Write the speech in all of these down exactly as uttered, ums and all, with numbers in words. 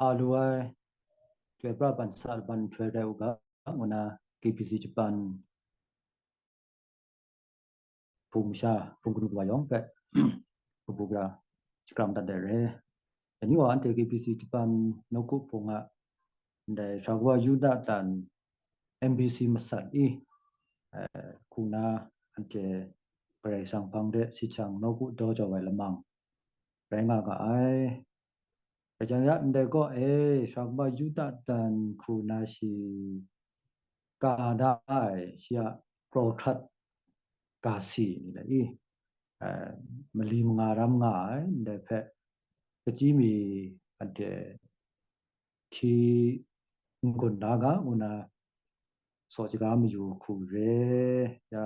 a lu ai, chyoi pra ban sa ban nhtoi rai u ga, ngu na K B C Japan hpung masha, hpung kanu kawa yawng hpe kabu gara shakram dat ai re. Dai ni wa anhte K B C Japan nawku hpung a ndai Sara Kaba Yuda dan M B C masat i, eh, hku na anhte Karai Kasang hpang de si jang nawku daw jau ai lamang rai nga ga ai. Kaja ya ndai gaw, e, Sara Kaba Yuda dan hku na shi ka da ai, shi a kraw hkrat ga si ni la i, eh, mali manga ram nga ai, ndai hpe kachyi mi anhte hti n-gun da ga, ngu na saw shaga mayu hku re. Ya,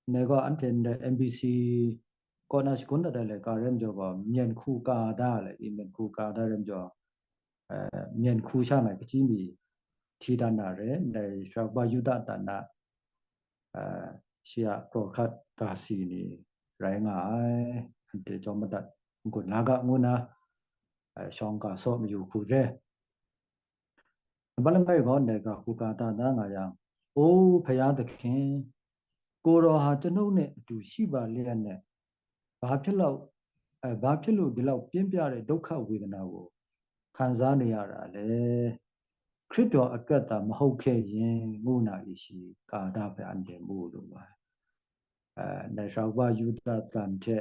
ndai gaw anhte ndai M B C kaw na shagun dat ai laika rai majaw gaw, myen hku ka da le i, myen hku ka da rai majaw, eh, myen hku sha ngai kachyi mi hti dan na re, ndai Sara Kaba Yuda dan na, eh, shi a kraw hkrat ga si ni rai nga ai, anhte jawm madat n-gun la ga, ngu na, eh, shawng ga saw mayu hku re. Nambat langai gaw ndai ga hku ka da da nga yang, O ဘုရားသခင်, ကိုယ်တော်ဟာကျွန်ုပ်နှင့်အတူရှိပါလျက်နဲ့ ဘာဖြစ်လို့ အဲ ဘာဖြစ်လို့ဒီလောက်ပြင်းပြတဲ့ဒုက္ခဝေဒနာကိုခံစားနေရတာလဲ။ ခရစ်တော်အတွက်သာမဟုတ်ခဲ့ရင် ငုဏ်းနံၣ်အီရှိကာလပဲအန္တရာယ်မို့လို့ပါ။ အဲ Sara Kaba Yuda dan hte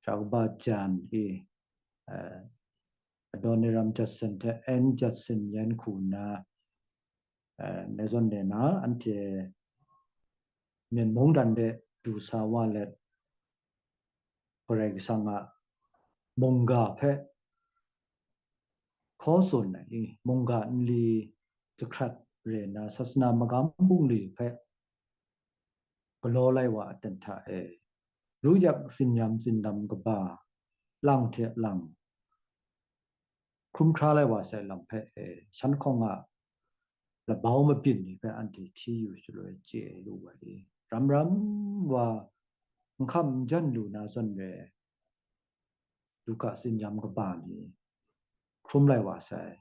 Sara Kaba Jan e, eh, Adoniram Judson hte Ann Judson yan hku nna, eh, ndai zawn de na, anhte myen mungdan de du sa wa let, Karai Kasang a mungga hpe hkaw tsun ai, mungga nli jahkrat re nna, sasana magam bungli hpe galaw lai wa a ten hta e, ru yak tsin-yam tsindam kaba, lang hte lang, hkrum hkra lai wa sai lam hpe e, shan hkawng a labau mabyin ni hpe anhte hti yu shaloi chye lu ai, ram ram wa n hkam n jan lu na zawn re, du hka tsin-yam kaba ni hkrum lai wa sai,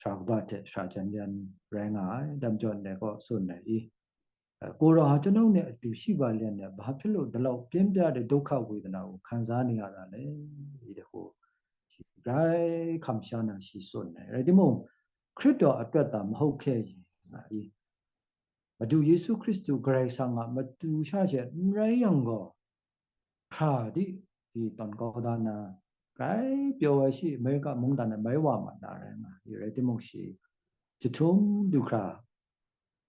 sara kaba hte sara jan yan rai nga ai, dam jawn dai kaw tsun ai i, ကိုယ်တော်ဟာကျွန်ုပ်နှင့်အတူရှိပါလျက်နဲ့ ဘာဖြစ်လို့ဒီလောက်ပြင်းပြတဲ့ဒုက္ခဝေဒနာကိုခံစားနေရတာလဲ ဒီတခု grai hkam sha na shi tsun ai. Rai timung, ခရစ်တော်အတွက်သာမဟုတ်ခဲ့ရင် Madu Yesu Hkristu Karai Kasang a matu sha she n rai yang gaw, hkra di, di tawn kau da na, grai pyaw ai shi, Amerika mungdan e mai wa ma na rai nga, rai timung shi, jahtum du hkra,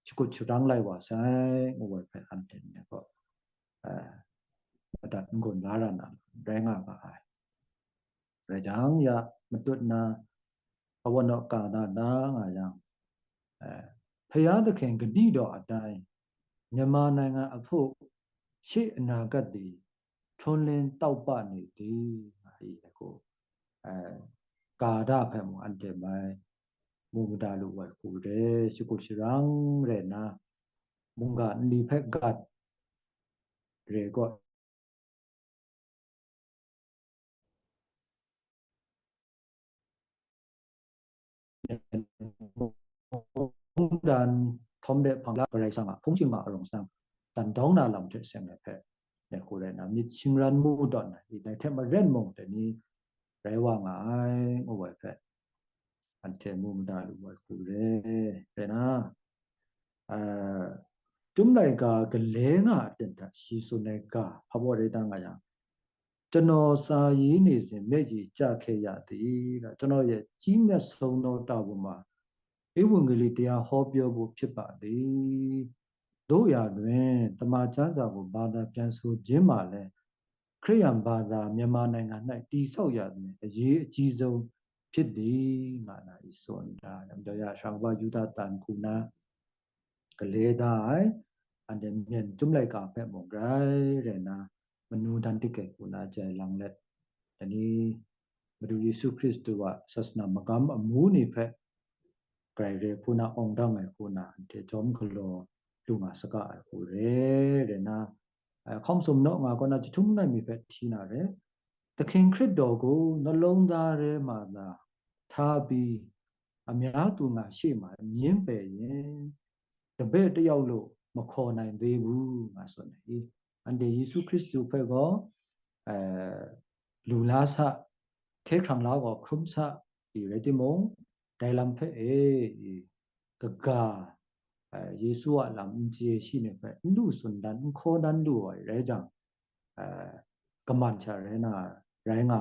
shakut sharang lai wa sai, ngu ai hpe anhte ndai gaw, eh, madat n-gun la ra na, rai nga ga ai. Rai jang, ya matut na, အဝတ်နောက်ကာလ နားငါយ៉ាង အဲ ဘုရားသခင်ဂတိတော်အတိုင်း မြန်မာနိုင်ငံအဖို့ ရှေ့အနာဂတ်သည် ထွန်းလင်းတောက်ပနေသည် အခု အဲ ကာလဖက်မှာ အန်တယ်မိုင်း မူမဒါလိုဝဲ ဟူရဲ ရှိကိုရှိရန်ရဲနာ မုန်ကနီဖက်ဂတ် ရဲကော့ မုန်ဒန် ထုံးတဲ့ဖန်လာ ကရိုက်ဆန်က ဖုံးချင်မအရုံစံ တန်တောင်းနာလမ်ထက်ဆင်တဲ့ဖက် နဲ့ ကိုယ်တိုင်နာ မြစ်ချင်းရန်မှုတော့ နဲ့ ဒီတိုင်းထက်မရက်မုန်တနည်း ရဲဝါငါ အိုဝဲဖက် အန်ထဲမူမဒါလူဝဲ ကိုယ်ရဲ ရဲနာ အဲ တုံးလိုက်က ကလဲငါအတင်တာ ရှိဆိုနေက ဖဘဝရတငါယံ ကျွန်တော်စာရေးနေစဉ်မျက်ရည်ကျခဲ့ရသည်တဲ့။ ကျွန်တော်ရဲ့ကြီးမြတ်ဆုံးသောတာဝန်မှာဧဝံဂေလိတရားဟောပြောဖို့ဖြစ်ပါသည်။ သို့ရာတွင်တမန်ကျမ်းစာကိုဘာသာပြန်ဆိုခြင်းမှာလည်းခရိယန်ဘာသာမြန်မာနိုင်ငံ၌တည်ဆောက်ရသည်အရေးအကြီးဆုံးဖြစ်သည်ငါနာ၏ဆိုတာ။ ဒါကြောင့်ရရှားကမ္ဘာယူဒသံခုန ကလဲဒိုင် အန်ဒဲမႅၼ်ႈ တုမ်လႆႈၵႃႈ ဖဲၣ်မူၵ်ႉရႆး ရဲၣ်ၼႃႇ မနုၤတၢၼ်ႇတၵ်ႉၵႄႇ ၶူၼႃႇ ၸႂ်လင်လႄႈ တၼီ မၼ်းတူဝ်ယေႇသုၶရိၸ်ႈတူဝ်ဝႃႈ သႃႇသၼႃႇ မၵမ်း ဢမူး ၼႆႉ ဖဲၣ် ၵႆႇရႄႇ ၶူၼႃႇ ဢွင်ႇတၢင်းၼႆႉ ၶူၼႃႇ ဢၼ်တႄႉ ၸွမ်းၵလေႃး လူင်ႇငႃႇ သၵ်ႉၵႃႇ ဢႃႇ ၶူၼ်း ရဲၣ် ရဲၣ်ၼႃႇ ဢႃႇ ၶွင်ႇသုမ်ႇၼေႃႈ ငႃႇၵေႃႈၼႃႇ ၸႃႉထုမ်ႈၼႆႉ မီး ဖဲၣ် ထီႇၼႃႇ ရဲၣ် သခင်ခရစ်တော်ကို နှလုံးသားထဲမှာသာ ထားပြီး အများသူငါရှေ့မှာ ငြင်းပယ်ရင် တပည့်တစ်ယောက်လို့ မခေါ်နိုင်သေးဘူး ငါဆိုနေ၏။ အန်တေယေရှုခရစ်သူဖက်ကော အဲ လူလားဆ ခဲခရံလာကော ခရုံးဆ ဒီရဲတိမုံ ဒိုင်လမ်ဖဲ အဲ ကဂါ အဲ ယေရှုအလမ် အင်္ဂလိပ်ရှိနေဖဲ လူစွန်ဒန် ခေါ်ဒန်လူဝဲရဲကြောင့် အဲ ကမန်ချရဲနာ ရဲငါ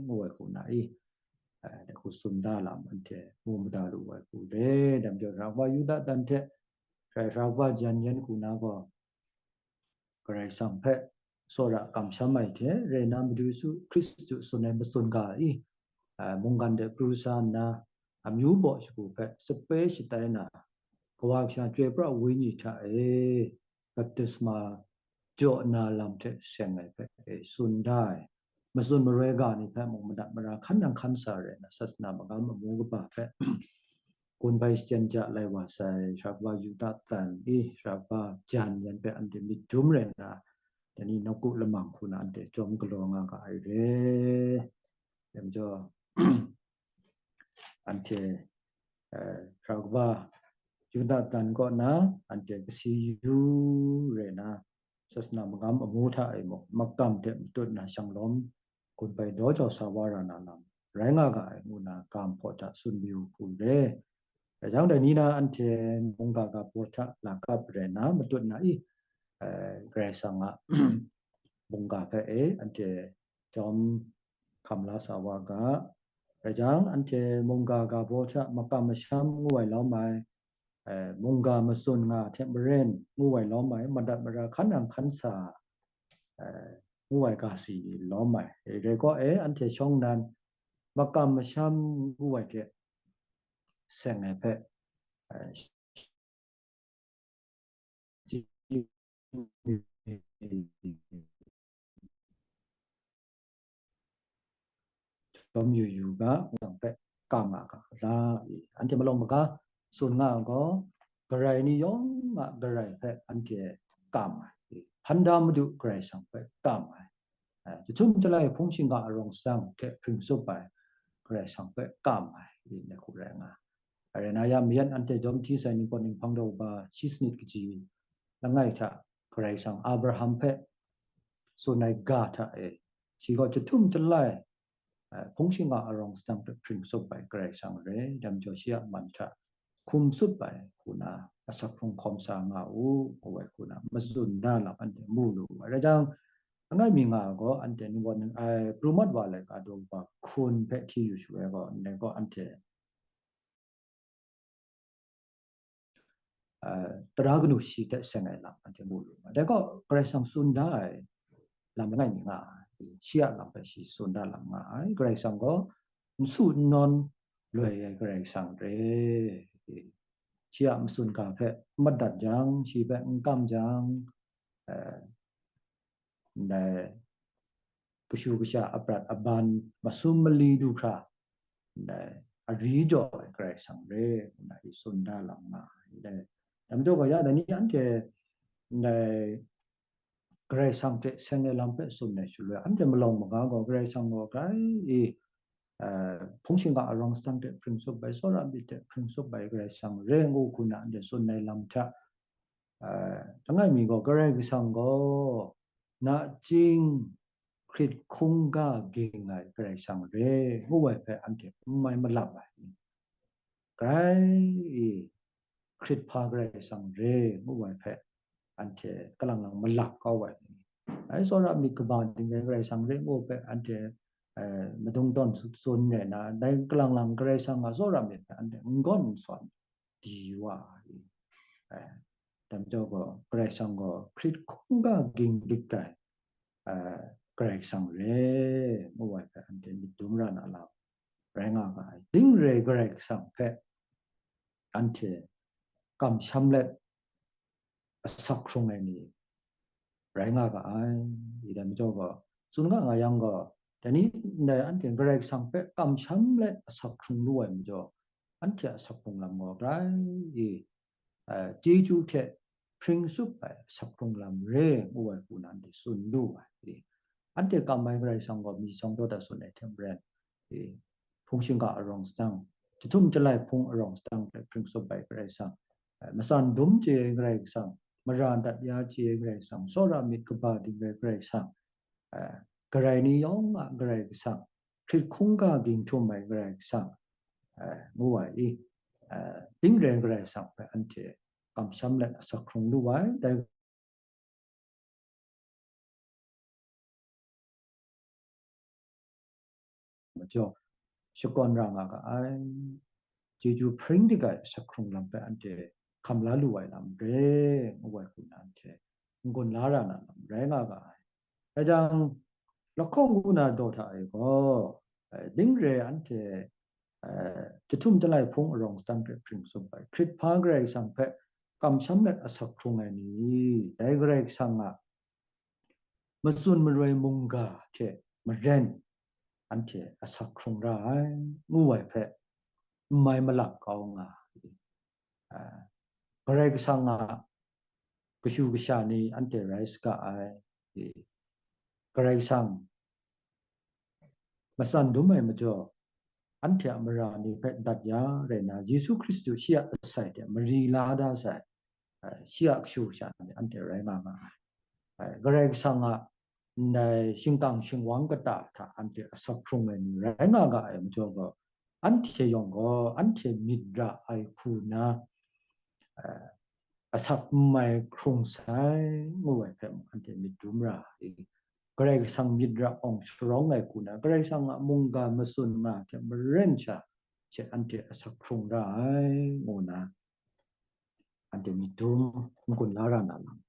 ငိုဝဲခုနာ အဲ ခုစွန်ဒန်လမ် အန်တေ မူမဒါလူဝဲခုရဲ ဒမ်ကျော် ရဝယူဒတန်တဲ့ ရဝယန်ယန်ခုနာကော ကရၢႆႇသင်ဖဲ စောဒၣ်ကမ်ၶမ်မႆႈထဲ ရဲၢ်နႃမဒူဆူ ခရစ်တုစွန်ၼႆမစွန်ဂႃႇအီ မုန်ဂၢၼ်ဒဲပရူဆၢၼ်ၼႃ အမျိုးပေါ်ရှိကိုဖဲ စပဲရှိတိုင်းနာ ကဝါကရှာကြွယ်ပြဝိညာဉ်ထက်အဲ ဘပ်တိစမကြော်နာလမ်ထဲဆင်ငယ်ဖဲအဲစွန်ဒၢႆ မစွန်မရဲဂါနေဖဲမုန်မဒတ်မရာခန်းနံခန်းစာရဲ နသတ်စနာမကမ်အမူကပါဖဲ ကွန်ပိုင်စျန်ကြလိုက်ဝါဆိုင် ရဘယူဒတန်အီ ရဘဂျန်ယန်ပဲအန်တီမီဒုံရဲနာ တနည်းနောက်ကုလမန်ခုနအန်တီကျောင်းကလောင်ငါကအီရဲ ယံကြော အန်တီ ရဘယူဒတန်ကောနာ အန်တီကစီယူရဲနာ သတ်စနာမကမ်အမူထအီမမကမ်တဲ့မတွတ်နာရှံလောမ် ကွန်ပိုင်ဒေါ်ကျော်စာဝါရဏာလမ် ရိုင်းဂါဂါအငူနာကမ်ဖော်ထစွန်ဘီယူပူရဲ ဒါကြောင့်ဒီနည်းနာအန်တီမုန်ဂါဂါပော်ထလာကပ်ရဲနာမတွတ်နာအီ အဲ ကရၢႆႇသင်ငါ မုန်ဂါဖဲအဲ အန်တီကျောင်းခမ်လာစာဝါဂါ ဒါကြောင့်အန်တီမုန်ဂါဂါပော်ထမကမ်မရှမ်းငူဝဲလောမိုင် အဲ မုန်ဂါမစွန်ငါထဲမရင်ငူဝဲလောမိုင် မဒတ်မရာခန်းနံခန်းစာ အဲ ငူဝဲဂါစီလောမိုင် ရဲကောအဲ အန်တီရှောင်းနန် မကမ်မရှမ်းငူဝဲထဲ ဆင်ငယ်ဖဲ အဲ ဒုံယူယူက သင်ဖဲကမ်ငါကလာ အန်တီမလောင်မကါ စွန်ငါကော ကရၢႆႇနီယောင်ငါကရၢႆႇဖဲ အန်တီကမ်ငါ ဖန်ဒါမဒုကရၢႆႇသင်ဖဲကမ်ငါ အဲ တထုံတလိုက်ဖုံးရှင်ကအရောင်စံးထဲ ဖရင်စုပ်ပိုင် ကရၢႆႇသင်ဖဲကမ်ငါ အီ လဲခုရဲငါ အရနာယမယန်အန်တီဒုံထီဆိုင်နင်းကောနင်းဖန်ဒါဝ်ဘါ ရှိစနစ်ကကြီး လငိုင်ထ ကရၢႆႇသင်အာဗြဟမ်ဖဲ စွန်ငါဂါထအဲ ရှိကောတထုံတလိုက် အဲ ဖုံးရှင်ကအရောင်စံးထဲ ဖရင်စုပ်ပိုင် ကရၢႆႇသင်ရဲ ဒမ်ကျော်ရှိအမန်ထ ခုံစုပ်ပိုင်ခုနာ အစက်ဖုံးခေါမ်စာငါအူ အဝဲခုနာ မစွန်ဒါလမ်အန်တီမူလူဝဲ ဒါကြောင့် အငိုင်မီငါကော အန်တီနုံးဘီနုံး အဲ ပရူမတ်ဝါလဲကအဒိဘါခွန်ဖဲထီယူရှူဝဲကော နဲကောအန်တီ အဲ တရႃးကနူးရှိတဲ့ဆင်ငယ်လမ်အန်တီမူလူဝဲ ဒါကော ကရၢႆႇသင်စွန်ဒါလမ်ငိုင်မီငါ ရှိအလမ်ဖဲရှိစွန်ဒါလမ်ငါ ကရၢႆႇသင်ကော နစုနွန်လွဲရဲ ကရၢႆႇသင်ရဲ ရှိအမစွန်ဂါဖဲ မဒတ်ယံ ရှိဖဲ ငကမ်ယံ အဲ ဒဲ ကရှူကရှာအပရတ်အဘန် မစုံမလီဒူခရာ ဒဲ အရီကြော် ကရၢႆႇသင်ရဲ ဒဲ စွန်ဒါလမ်ငါ ဒဲ ဒမ်ကြော်ကရၢႆႇသင်ရဲ ဒဲ ကရၢႆႇသင်ထဲ ဆင်ငယ်လမ်ဖဲစွန်နဲရှူလဲ အန်တီမလောင်မကါကော ကရၢႆႇသင်ကော ကရၢႆႇ အဲ ဖုံးရှင်ကအရောင်စံးထဲ ဖရင်စုပ်ပိုင် စောရမီထဲ ဖရင်စုပ်ပိုင် ကရၢႆႇသင်ရဲငူခုနာ အန်တီစွန်နဲလမ်ထ အဲ တငိုင်မီကော ကရၢႆႇသင်ကော နာကျင်း ခရစ်ခုံးကဂိင်ငါ ကရၢႆႇသင်ရဲ ငူဝဲဖဲ အန်တီမမိုင်မလပ်ပါ ကရၢႆႇ ခရစ်ဖါကရၢႆႇသင်ရဲ ငူဝဲဖဲ အန်တီကလင်လင်မလပ်ကောဝဲ အဲ စောရမီကဘၣ်တင်ရဲ ကရၢႆႇသင်ရဲ ငူဖဲ အန်တီ အဲ မဒုံတွန်စွန်ရဲနာ ဒဲကလင်လင် ကရၢႆႇသင်ငါ စောရမီဖဲ အန်တီငွန်စွန် ဒီဝါ အဲ ဒမ်ကြော်ကော ကရၢႆႇသင်ကော ခရစ်ခုံးကဂိင်ဒိတ်ကၢႆ အဲ ကရၢႆႇသင်ရဲ မဝဲဖဲ အန်တီမီဒုံရနာလမ် ရဲငါကအိုင် ဒိင်ရဲကရၢႆႇသင်ဖဲ အန်တီ ကမ်ၶမ်လက် အစက်ခုံငိုင်နီ ရဲငါကအိုင် ဒမ်ကြော်ကော စွန်ငါငါယံကော တနည်းနဲအန်တီ ကရၢႆႇသင်ဖဲ ကမ်ၶမ်လက် အစက်ခုံလူဝဲမကြော် အန်တီအစက်ခုံလမ်ငေါ် ကရၢႆႇ အဲ ကျေးဇူးထဲ ဖရင်စုပ်ပိုင် အစက်ခုံလမ်ရဲ မူဝဲခုနန်တီစွန်ဒူဝဲ anhte kam ai Karai Kasang gaw mi sawng daw dat tsun ai hte maren, e, hpung shingga arawng sadang, jahtum jalai hpung arawng sadang hpe hpring tsup ai Karai Kasang, e, matsan dum chye ai Karai Kasang, mara dat ya chye ai Karai Kasang, tsawra myit kaba ding ai Karai Kasang, e, Karai ni yawng a Karai Kasang, hkrit hkungga ging htum ai Karai Kasang, e, ngu ai i, e, dingre Karai Kasang hpe anhte kamsham let asak hkrung lu ai, dai majaw, shakawn ra nga ga ai. Chyeju hpring dik ai asak hkrung lam hpe anhte hkam la lu ai lam re, ngu ai hku na anhte n-gun la ra na lam rai nga ga ai. Rai jang, lahkawng ngu na daw hta e gaw, eh, dingre anhte, eh, jahtum jalai hpung arawng sadang hte hpring tsup ai, hkrit hpa Karai Kasang hpe kamsham let asak hkrung ai ni, dai Karai Kasang a matsun maroi mungga hte maren anhte asak hkrung ra ai, ngu ai hpe n mai malap kau nga ai. Ah, Karai Kasang a kashu kasha ni anhte rai saga ai. Karai Kasang matsan dum ai majaw, anhte a mara ni hpe dat ya rai na, Yesu Hkristu shi a asai hte mari la da sai, eh, shi a kashu kasha ni anhte rai nga nga ai. Eh, Karai Kasang a ndai shingkang shingwang kata hta anhte asak hkrung ai ni rai nga ga ai majaw gaw, anhte yawng gaw anhte myit ra ai hku na, eh, asak n mai hkrung sai, ngu ai hpe mung anhte myit dum ra i, Karai Kasang myit ra awng sharawng ai hku na, Karai Kasang a mungga matsun nga hte maren sha she anhte asak hkrung ra ai, ngu na, anhte myit dum n-gun la ra na lam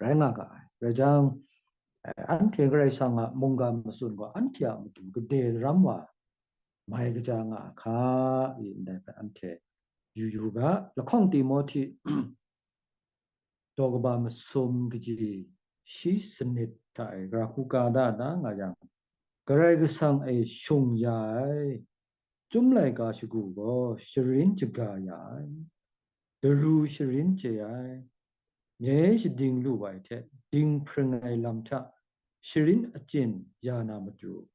rai nga ga ai. Rai jang, eh, anhte Karai Kasang a mungga matsun gaw anhte a matu gade daram wa mai kaja nga a hka, i ndai hpe anhte yu yu ga, lahkawng Timohti daw kaba masum kaji shi sanit hta e gara hku ka da na nga yang, Karai Kasang e shung ya ai, Chyum laika shagu gaw sharin shaga ya ai, daru sharin chye ai, nye shading lu ai hte dinghpring ai lam hta sharin achyin ya na matu,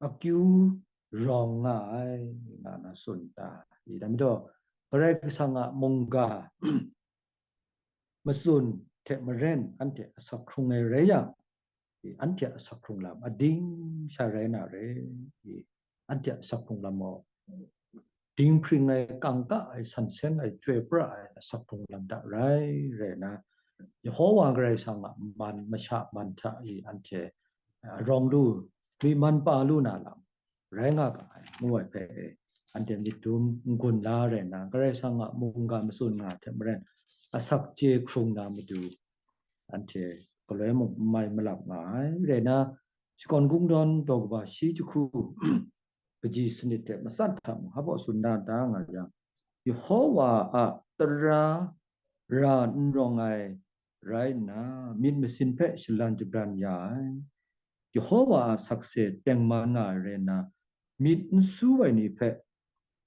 akyu rawng nga ai, nga na tsun ta i? Dai majaw, Karai Kasang a mungga matsun hte maren anhte asak hkrung ai rai yang, i, anhte a asak hkrung lam ading sha rai na re, i, anhte a asak hkrung lam gaw dinghpring ai, kangka ai, sansen ai, chyoi pra ai asak hkrung lam hta rai, rai na, Yehova Karai Kasang a man, masha man hta i anhte, a, arawng lu, myi man pa lu na lam rai nga ga ai, ngu ai hpe, anhte myit dum n-gun la rai na, Karai Kasang a mungga matsun nga hte maren, asak chye hkrung na matu, anhte galoi mung n mai malap nga ai. Rai na, Shakawn Kungdawn daw kaba shi jahku kaji sanit hte matsat hta mung, hpa tsun da da nga yang, Yehova a tara ra n rawng ai rai nna, myit masin hpe shalan shabran ya ai. Yehova a sakse tengman nga ai rai nna, myit n su ai ni hpe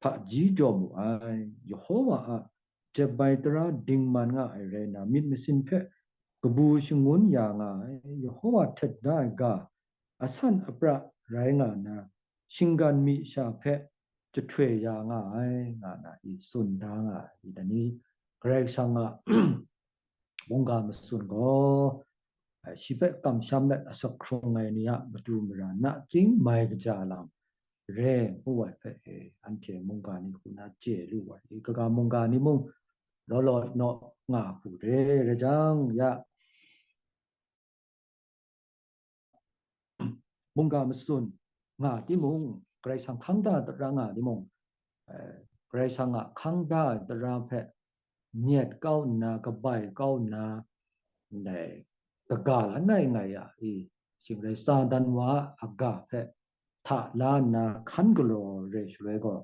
hpaji jaw mu ai. Yehova a jep ai tara dingman nga ai rai nna, myit masin hpe kabu shangun ya nga ai. Yehova htet da ai ga, asan apra rai nga nna, shinggan mi sha hpe jahtoi ya nga ai, nga na i tsun da nga ai. I, dai ni, Karai Kasang a mungga matsun gaw, eh, shi hpe kamsham let asak hkrung ai ni a matu mara nachying mai kaja lam re, ngu ai hpe, eh, anhte mungga ni hku na chye lu ai. I, kaga mungga ni mung law law naw nga hku re, rai jang, ya, mungga matsun nga timung, Karai Kasang hkang da dat ra nga timung, eh, Karai Kasang a hkang da ai tara hpe nyet kau nna, kabai kau nna, ndai kaga langai ngai a i, shing rai Satan wa a ga hpe hta la nna hkan galaw re shaloi gaw,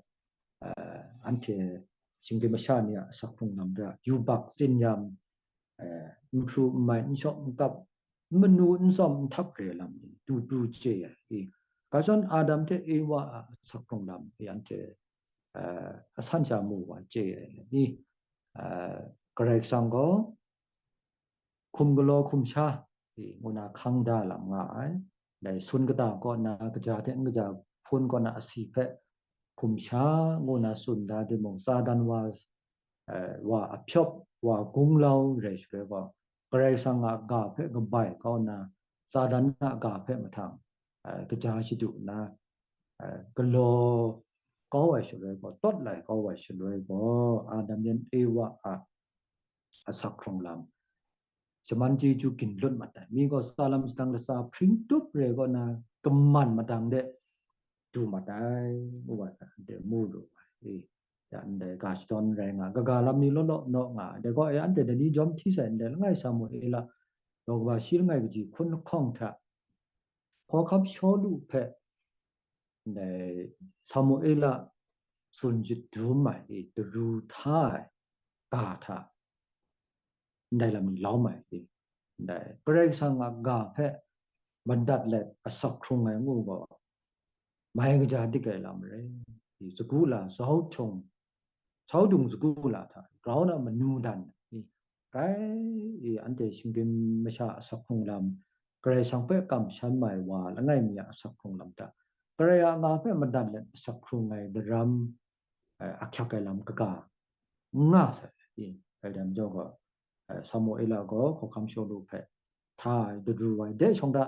eh, anhte shinggyim masha ni a asak hkrung lam hta yubak tsinyam, eh, n hpru n mai, n shawp n kap, n manu n tsawm n htap re lam ni, du du chye ai i, ga zawn Adam hte Ewa a asak hkrung lam i anhte, eh, asan sha mu wa chye ai ni, eh, Karai Kasang gaw hkum galaw hkum sha i, ngu na hkang da lam nga ai. sun kata kaw na kaja hte n kaja hpun kaw na asi hpe hkum sha ngu na tsun da timung, Satan wa, wa a hpyawp, wa gunglau rai shaloi gaw, Karai Kasang a ga hpe kabai kau na, Satan a ga hpe mahtang kaja shadu na, galaw kau ai shaloi gaw, tawt lai kau ai shaloi gaw, Adam yan Ewa a asak hkrung lam shaman chyeju ginlut mat ai. Mi gaw tsa lam sadang latsa hpring tup re kaw na, kaman madang de du mat ai, ngu ai hpe anhte mu lu ai. E, ya ndai ga shadawn rai nga, kaga lam ni law law naw nga ai. Dai gaw, e, anhte dai ni jawm hti sai ndai langai Samuela, daw kaba shi langai kaji hkun lahkawng hta, hkawhkam Shawlu hpe ndai Samuela tsun jadum ai, e, daru hta ai ga hta, ndai lam ni lawm ai, e, ndai Karai Kasang a ga hpe madat let asak hkrung ai ngu gaw, mai kaja dik ai lam rai, e, sagu la, sau htung, sau dung sagu la hta grau na manu dan, e, rai, e, anhte shinggyim masha asak hkrung lam, Karai Kasang hpe kamsham ai wa langai mi a asak hkrung lam hta, Karai a nga hpe madat let asak hkrung ai daram, e, ahkyak ai lam kaga n nga sai, e, rai dam jaw gaw, e, Samuela gaw hkawhkam Shawlu hpe hta ai, daru ai, dai shawng hta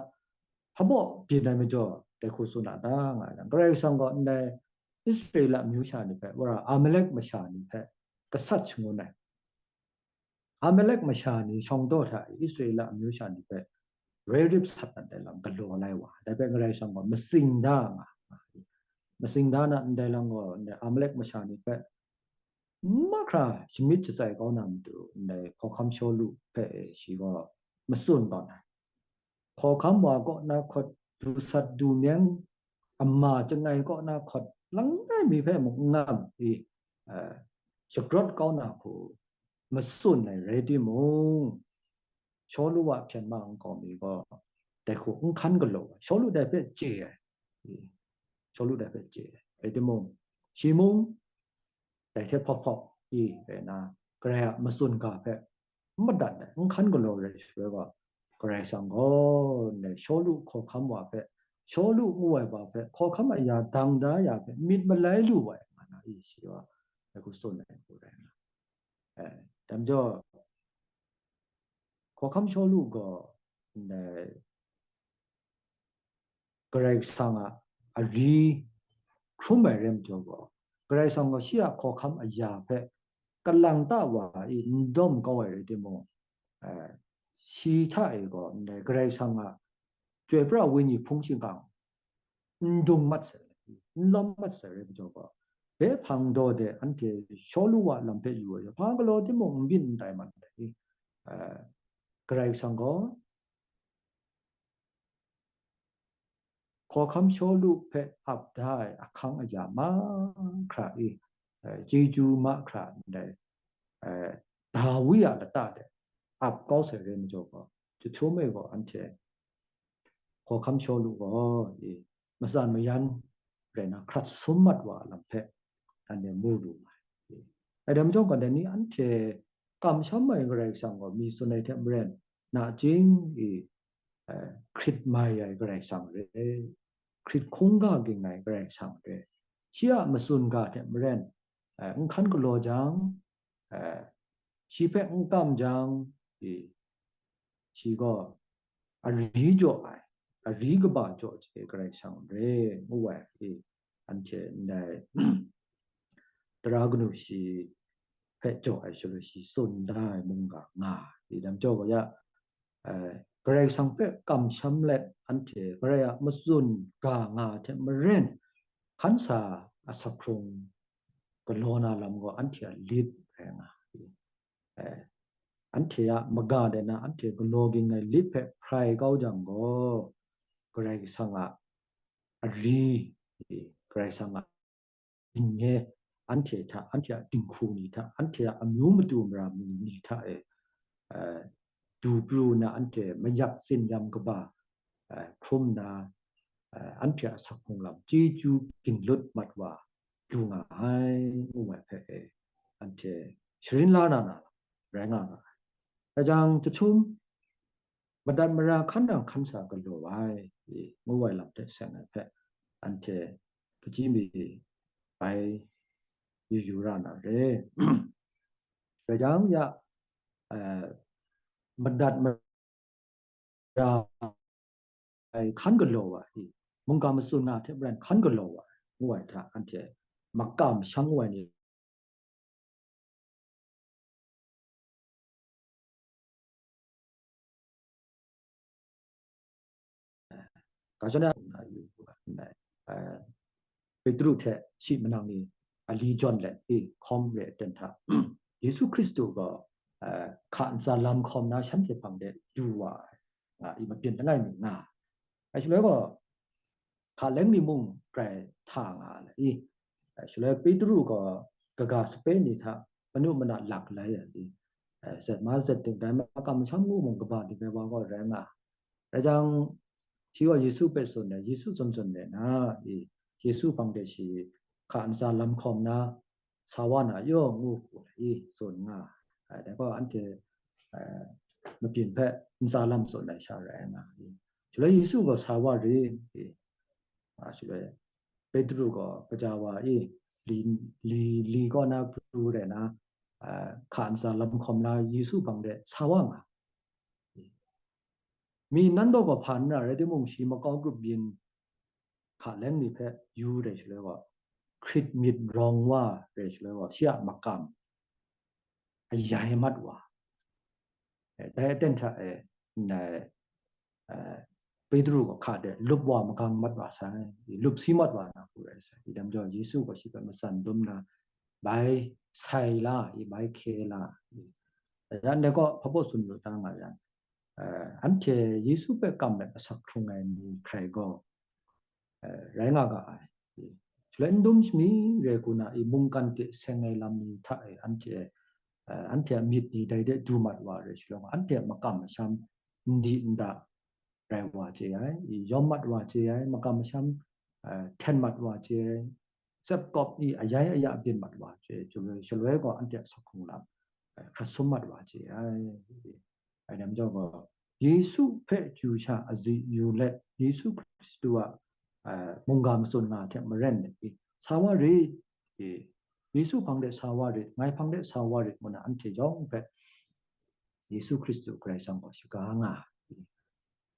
hpabaw byin ai majaw, dai hku tsun a ta nga ai jang, Karai Kasang gaw ndai Israela amyu sha ni hpe, wora Amalek masha ni hpe gasat shangun ai. Amalek masha ni shawng daw hta e Israela amyu sha ni hpe roi rip sat na ndai lam galaw lai wa, dai hpe Karai Kasang gaw matsing da nga, matsing da na ndai lam gaw, ndai Amalek masha ni hpe mahkra shamyit shatsai kau na matu, ndai hkawhkam Shawlu hpe shi gaw matsun tawn ai. Hkawhkam wa kaw na hkawt, du sat du meng ama chyangai kaw na hkawt, langai mi hpe mung n ngam i, e, shagrawt kau na hku matsun ai rai timung, Shawlu a hpyen ma nkau mi gaw dai hku n hkan galaw ai. Shawlu dai hpe chye ai. E, Shawlu dai hpe chye ai. Rai timung, shi mung dai hte hpawp hpawp i rai na, Karai a matsun ga hpe n madat ai, n hkan galaw rai shaloi gaw, Karai Kasang gaw ndai Shawlu hkawhkam wa hpe, Shawlu ngu ai wa hpe, hkawhkam aya dang da ya hpe myit malai lu ai, nga na, e, shi gaw dai hku tsun ai hku rai nga. E, dam jaw, hkawhkam Shawlu gaw ndai Karai Kasang a ari hkrum ai rai majaw gaw, Karai Kasang gaw shi a hkawhkam aya hpe kalang ta wa i n dawm kau ai rai timung, e, shi hta e gaw ndai Karai Kasang a Chyoi Pra Wenyi hpung shingkang n dung mat sai, n lawm mat sai rai majaw gaw, dai hpang daw de anhte Shawlu a lam hpe yu ai, hpa galaw timung n byin n tai mat ai. E, Karai Kasang gaw hkawhkam Shawlu hpe ap da ai ahkang aya mahkra e, e, chyeju mahkra ndai, e, Dawi a lata de ap kau sai rai majaw gaw, chyahtum e gaw anhte hkawhkam Shawlu gaw, e, matsan mayan rai na hkrat sum mat wa a lam hpe anhte mu lu ai. E, dai majaw gaw, dai ni anhte kamsham ai Karai Kasang gaw mi tsun ai hte maren, nachying e, e, hkrit mai ai Karai Kasang re, hkrit hkungga ging ai Karai Kasang re, shi a matsun ga hte maren, e, n hkan galaw jang, e, shi hpe n kam jang, e, shi gaw ari jaw ai, ari kaba jaw ai Karai Kasang re, ngu ai, e, anhte ndai tara kanu shi hpe jaw ai shaloi shi tsun da ai mungga nga ai. Dai majaw gaw ya, e, Karai Kasang hpe kamsham let anhte Karai a matsun ga nga hte maren, hkan sa asak hkrung galaw na lam gaw anhte a lit rai nga ai. E, anhte a maga de na anhte galaw ging ai lit hpe hprai kau jang gaw, Karai Kasang a ari, e, Karai Kasang a dingnye, anhte hta, anhte a dinghku ni hta, anhte a amyu matu mara mi ni hta e, e, du pru na anhte mayak tsin yam kaba, e, hkrum na, e, anhte a asak hkrung lam chyeju ginlut mat wa lu nga ai, ngu ai hpe e, anhte sharin la na na lam rai nga nga ai. Dai jang, chyahtum madat mara hkan nang hkan sa galaw ai, ngu ai lam hte seng ai hpe, anhte kaji mi bai yu yu ra na re. Rai jang ya, eh, madat mara ai hkan galaw ai, mungga matsun na hte maren hkan galaw ai, ngu ai hta, anhte makam shang ngu ai ni ga shana na yu ai, eh, Petru hte shi manang ni a li jawn let i hkawm re ai ten hta, Yesu Hkristu gaw, eh, hka ntsa lam hkawm na shanhte hpang de du wa ai, nga i mabyin langai mi nga ai. Shaloi gaw, hka leng ni mung grai hta nga ai i, eh, shaloi Petru gaw kaga sape ni hta manu mana lak lai ai i, eh, zet ma zet ding dai makam masham ngu mung kaba ding ai wa gaw rai nga ai. Rai jang, shi gaw Yesu hpe tsun ai, Yesu tsun tsun re na i, Yesu hpang de shi hka ntsa lam hkawm na, sa wa na yaw ngu hku i tsun nga ai. Dai gaw anhte, eh, mabyin hpe ntsa lam tsun ai sha rai nga i, shaloi Yesu gaw sa wa rit i, a, shaloi Petru gaw kaja wa i, li, li, li kaw na pru re na, a, hka ntsa lam hkawm na Yesu hpang de sa wa nga. Mi nan daw gaw hpa n ra rai timung, shi makau grup byin hka leng ni hpe yu re shaloi gaw, hkrit myit rawng wa re shaloi gaw, shi a makam ayai mat wa. Eh, dai aten hta e, ndai, eh, Petru gaw hka de lup wa magang mat wa sai, lup si mat wa na hku rai sai. Idam jau Yesu gaw shi hpe matsan dum na, bai sai la, i bai hkye la, i. Yan de gaw hpa baw tsun yu ta nga yang, eh, anhte Yesu hpe kam let asak hkrung ai ni hkrai gaw, eh, rai nga ga ai. Shaloi n dum shami re hku na i mungkan hte seng ai lam ni hta e anhte, eh, anhte a myit ni dai de du mat wa re shaloi, anhte a makam masham n di n da rai wa chye ai, i yawm mat wa chye ai, makam masham, eh, hten mat wa chye ai, tsep kawp i ayai aya byin mat wa chye ai, shaloi, shaloi gaw anhte a asak hkrung lam, eh, hkrat sum mat wa chye ai. Ai, dai majaw gaw, Yesu hpe chyu sha azi yu let, Yesu Hkristu a, eh, mungga matsun nga hte maren let i, sa wa rit, i, Yesu hpang de sa wa rit, ngai hpang de sa wa rit, ngu na anhte yawng hpe Yesu Hkristu Karai Kasang gaw shaga nga, i,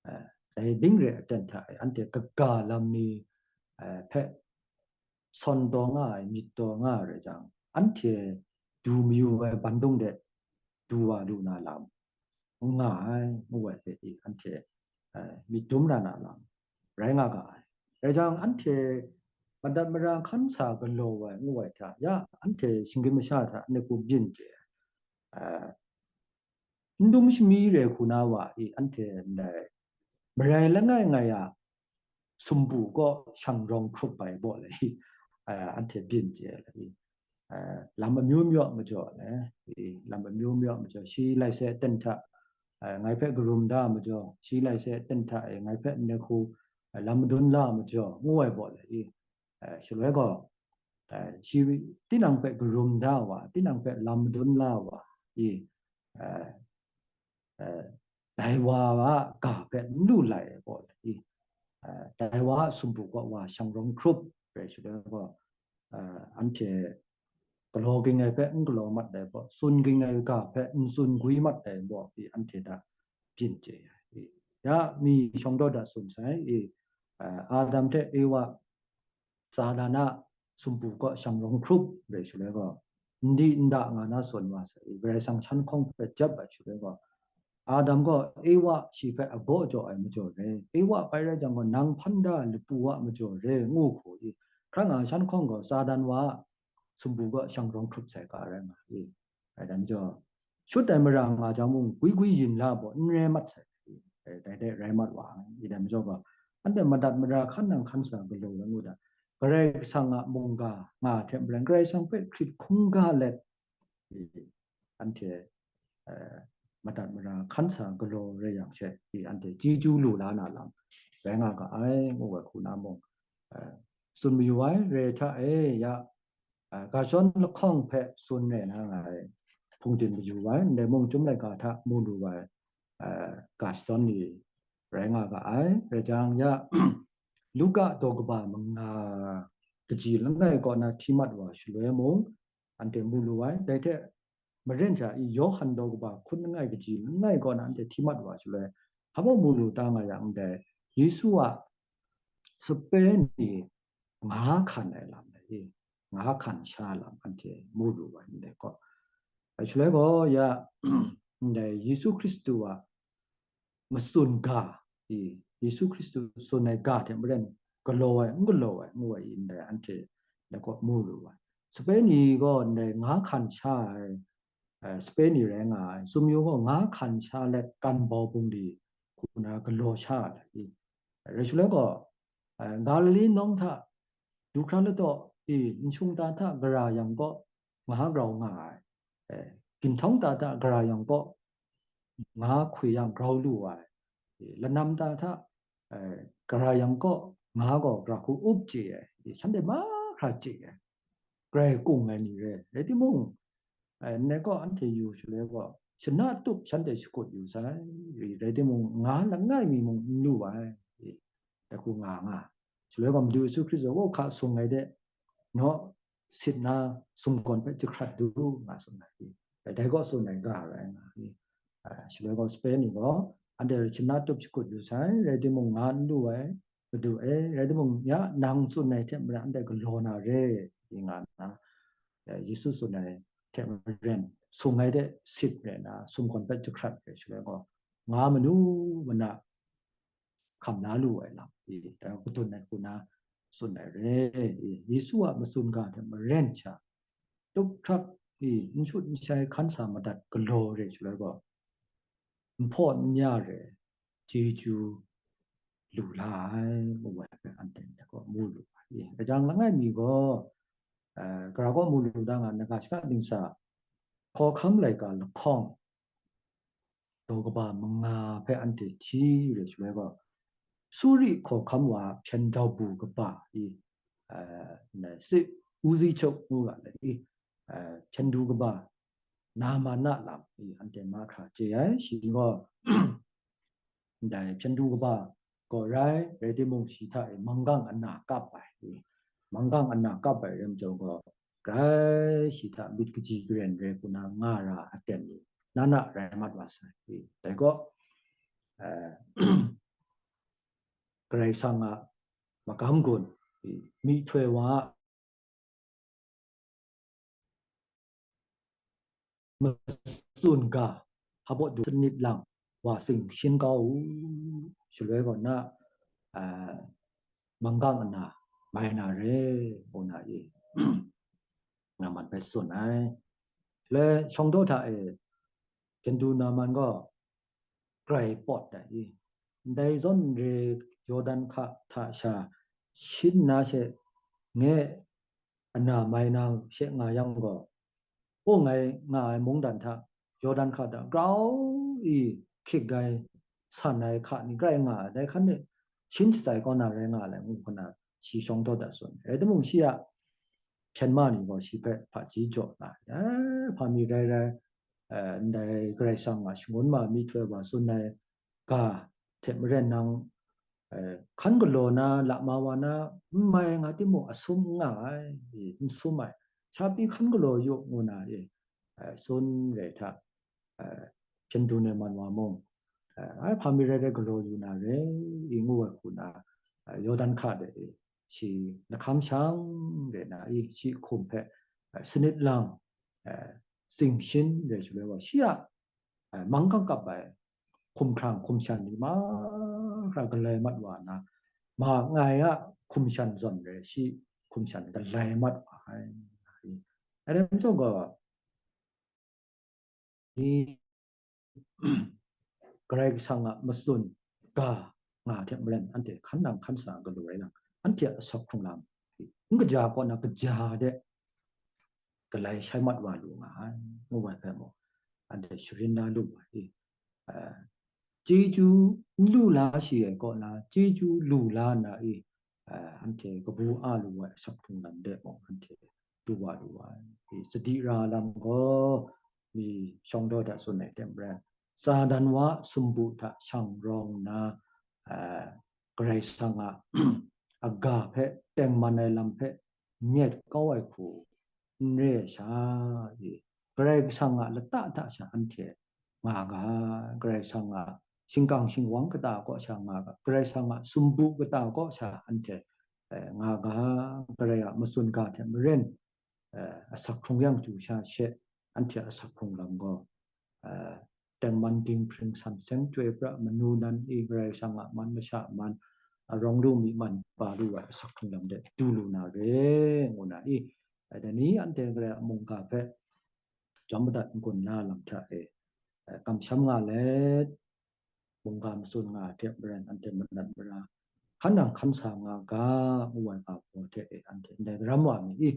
eh, dai ding re aten hta e, anhte kaga lam ni, eh, hpe sawn taw nga ai, myit taw nga ai rai jang, anhte du mayu ai bandung de du wa lu na lam n nga ai, ngu ai hpe i, anhte, eh, myit dum na na lam rai nga ga ai. Rai jang, anhte madat mara hkan sa galaw ai, ngu ai hta, ya anhte shinggyim masha hta ngai hku byin chye ai. Eh, n dum shami re hku na wa i, anhte ndai marai langai ngai a sumpu kaw shang rawng hkrup ai baw le i, eh, anhte byin chye le i, eh, lam amyu myu a majaw le i, lam amyu myu a majaw, shi lai se aten hta, eh, ngai hpe karum da a majaw, shi lai se aten hta e ngai hpe ndai hku, eh, lam madun la a majaw, ngu ai baw le i, eh, shaloi gaw, eh, shi tinang hpe karum da wa, tinang hpe lam madun la wa i, eh, eh, dai wa a ga hpe n lu lai ai gaw i, eh, dai wa a sumpu kaw wa shang rawng hkrup rai shaloi gaw, eh, anhte galaw ging ai hpe n galaw mat ai gaw, tsun ging ai ga hpe n tsun gwi mat ai gaw i, anhte hta byin chye ai. Ya mi shawng daw dat tsun sai i, eh, Adam hte Ewa Satan a sumpu kaw shang rawng hkrup rai shaloi gaw, n di n da nga na sawn wa sai, Karai Kasang shan hkawng hpe jep ai shaloi gaw, Adam gaw Ewa shi hpe agaw jaw ai majaw re, Ewa bai rai jang gaw, nang hpan da ai lapu a majaw re, ngu hku i, hkra nga shan hkawng gaw, Satan wa a sumpu kaw shang rawng hkrup sai ga rai nga i. Ai dan jaw, shut ai mara nga jang mung, gwi gwi yin la baw, n re mat sai. Dai, dai rai mat wa ai. I dan jaw gaw, anhte madat mara hkan nang hkan sa galaw ai ngu da, Karai Kasang a mungga nga hte maren, Karai Kasang hpe hkrit hkungga let, anhte, eh, madat mara hkan sa galaw rai yang she, i anhte chyeju lu la na lam rai nga ga ai, ngu ai hku na mung, eh, tsun mayu ai, re hta e, ya, a, ga shawng lahkawng hpe tsun re na nga ai, hpungdim mayu ai, ndai mung chyum laika hta mu lu ai, eh, ga shadawn ni rai nga ga ai. Rai jang ya, Luka daw kaba manga kaji langai kaw na hti mat wa shaloi mung, anhte mu lu ai. Dai hte maren sha i Yawhan daw kaba hkun langai kaji langai kaw na anhte hti mat wa shaloi, hpa mu lu ta nga yang ndai, Yesu a sape ni nga hkan ai lam ai, nga hkan sha lam anhte mu lu ai ndai gaw. Ai shaloi gaw ya, ndai Yesu Hkristu a matsun ga, i, Yesu Hkristu tsun ai ga hte maren galaw ai, n galaw ai, ngu ai, ndai anhte ndai gaw mu lu ai. Sape ni gaw ndai nga hkan sha ai, eh, sape ni rai nga ai, sumyu gaw nga hkan sha let kan bau bungli hku na galaw sha ai, i, rai shaloi gaw, eh, Galili nawng hta du hkra ladaw i, nshung ta hta gara yang gaw nga grau nga ai, eh, ginhtawng ta hta gara yang gaw nga hkwi yang grau lu ai, eh, lanam ta hta, eh, gara yang gaw nga gaw gara hku up chye ai, eh, shanhte mahkra chye ai, grai kung ai ni re, rai timung, eh, ndai gaw anhte yu shaloi gaw, shana tup shanhte shakut yu sai, rai timung, nga langai mi mung n lu ai, eh, dai hku nga nga. Shaloi gaw Madu Yesu Hkristu gaw hka sung ai de, naw sit na sumgawn hpe jahkrat du nga tsun ai, dai gaw tsun ai ga rai nga ai. Ah, shaloi gaw sape ni gaw, anhte shana tup shakut yu sai, rai timung, nga n lu ai, Madu e, rai timung, ya nang tsun ai hte maren anhte galaw na re, i nga nna, eh, Yesu tsun ai hte maren, sung ai de sit rai na, sumgawn hpe jahkrat rai shaloi gaw, nga manu mana hkam la lu ai lam, i, dai kadun ai hku na tsun ai re, i, Yesu a matsun ga hte maren sha, tup hkrap, i, n shut n shai hkan sa madat galaw re shaloi gaw, nhpaw n ya re, chyeju lu la ai, ngu ai hpe anhte ndai gaw mu lu ai. I, gajang langai mi gaw, eh, gara gaw mu lu da nga, naga shaka dingsa, hkawhkam laika lahkawng, daw kaba manga hpe anhte hti re shaloi gaw, Suri hkawhkam wa hpyen dau bu kaba i, eh, na, si, uzi chok ngu ga le i, eh, hpyen du kaba Naman a lam i, anhte mahkra chye ai, shi gaw ndai hpyen du kaba gaw rai, rai timung, shi hta e manggang ana kap ai, i, manggang ana kap ai rai majaw gaw, grai shi hta myit kaji karen rai hku na nga ra aten ni, na na rai mat wa sai. I, dai gaw, eh, Karai Kasang a magam gun, i, myihtoi wa a matsun ga, hpa baw du sanit lang wa sing shin kau u, shaloi gaw na, a, manggang ana mai na re, ngu na i, Naman hpe tsun ai. Le, shawng daw hta e, hpyen du Naman gaw grai pawt ai i, ndai zawn re Yawdan hka hta sha shin na she nge ana mai nang she nga yang gaw, aw ngai nga ai mungdan hta, Yawdan hka hta grau i hkyik ai, san ai hka ni grai nga ai, dai hkan de shin shatsai kau na rai nga ai, ngu hku na shi shawng daw dat tsun ai. Rai timung, shi a hpyen ma ni gaw shi hpe hpaji jaw na, eh, hpa mi rai rai, eh, ndai Karai Kasang a shangun ma myihtoi wa tsun ai ga hte maren nang, eh, hkan galaw na, lama wa na, n mai nga timung, a sum n nga ai, i, n sum ai, sha pyi hkan galaw yu, ngu na, i, eh, tsun re hta, eh, hpyen du Naman wa mung, eh, ai hpa mi rai rai galaw yu na re, i, ngu ai hku na, eh, Yawdan hka de, i, shi lahkam shang re na, i, shi hkum hpe, eh, sanit lang, eh, sing shin re shaloi wa, shi a, eh, manggang kap ai hkumhkrang hkumshan ni mahkra galai mat wa na, ma ngai a hkumshan zawn re shi hkumshan galai mat wa ai. Adam chyawm gaw, ni Karai Kasang a matsun ga nga hte maren, anhte hkan nang hkan sa galaw ai lang, anhte a asak hkrung lam n kaja kaw na kaja de galai shai mat wa lu nga ai, ngu ai hpe mung, anhte sharin na lu ai. Ah, chyeju n lu la shi ai kaw na, chyeju lu la nna i, ah, anhte kabu a lu ai asak hkrung lam de mung, anhte du wa lu ai. I, sadi ra lam gaw, mi shawng daw hta tsun ai hte maren, Satan wa sumpu hta shang rawng nna, eh, Karai Kasang a aga hpe tengman ai lam hpe nyet kau ai hku n re ai sha, i, Karai Kasang a lata hta sha anhte nga ga, Karai Kasang a shingkang shingwang kata kaw sha nga ga, Karai Kasang a sumpu kata kaw sha anhte, eh, nga ga, Karai a matsun ga hte maren, eh, asak hkrung yang tu sha she, anhte asak hkrung lam gaw, eh, tengman dinghpring san seng chyoi pra manu nan i Karai Kasang a man masha man, a rawng lu mi man pa lu ai asak hkrung lam de du lu na re, ngu na i, eh, dai ni anhte Karai a mungga hpe jawm madat n-gun na lam hta e, eh, kamsham nga let, mungga matsun nga ai hte maren anhte manat mara hkan nang hkan sa nga ga, ngu ai ga hpaw hte e anhte ndai daram wa mi i,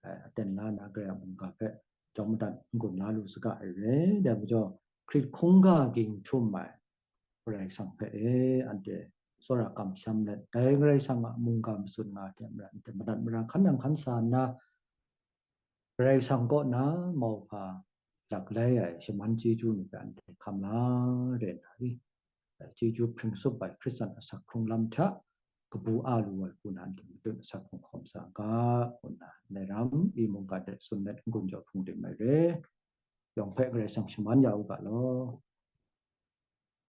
eh, aten la na Karai a mungga hpe jawm madat n-gun la lu saga ai re. Dai majaw, Hkrit hkungga ging htum ai Karai Kasang hpe e anhte tsawra kamsham let, dai Karai Kasang a mungga matsun nga ai hte maren anhte manat mara hkan nang hkan sa nna, Karai Kasang kaw na mauhpa laklai ai shaman chyeju ni hpe anhte hkam la re nna i, chyeju hpring sup ai Hkristan asak hkrung lam hta kabu a lu ai hku na anhte matut asak hkrung hkawm sa ga, ngu nna ndai ram i mungga de tsun let n-gun jaw hpung dim ai re. Yawng hpe Karai Kasang shaman ya u ga law.